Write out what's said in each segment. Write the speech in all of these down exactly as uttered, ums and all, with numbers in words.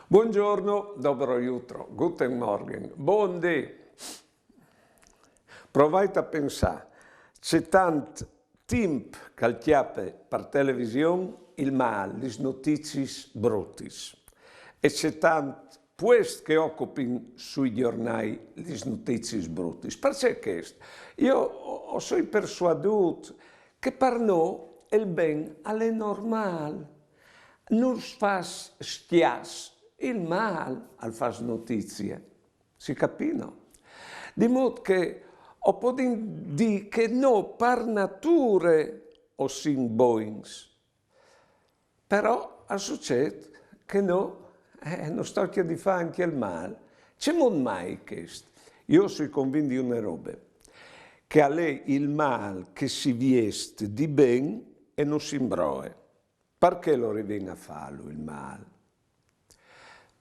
Buongiorno, dobro jutro, guten Morgen, bon dì. Provait a pensà, ce tant timp che al cjape par television il mâl, lis notiziis brutis, e ce tant puest che ocupin sui gjornâi lis notiziis brutis. Parcè chest? Jo o, o soi persuadût che par nô il ben al è normâl. Nus fâs scjas, il mâl al fâs notizie. Si capì, no? Di mût che o podìn dî che nô par nature o sin bogns. Però al sucêt che nô, eh, nus tocje di fâ ancje il mâl. Cemût mai chest? Jo o soi convint di une robe, che al è il mâl che si viest di ben e nus imbroe. Parcè o rivìn a fâlu il mâl?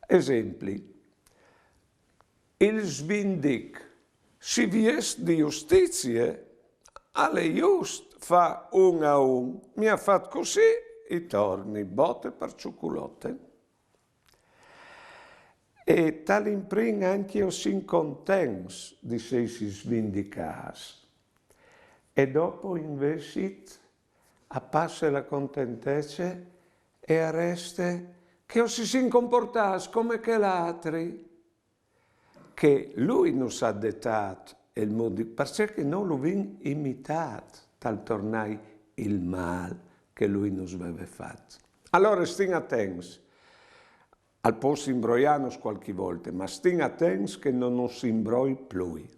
Esempli, il svindic, si viest di justizie, al è just fâ un a un, mi à fat cussì, i torni, bote par ciuculote. E tal imprin ancje o sin contents di jessi svindicâts. E dopo invezit a passe la contentece e al reste che o si sin comportâts come chel altri, che lui nus à detât il mût di, parcè che nô lu vin imitât tal tornâi il mâl che lui nus veve fat. Alore stin atents, al pues imbroiânus cualchi volte, ma stin atents che no nus imbroi plui.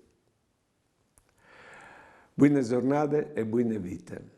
Buine zornade e buine vite.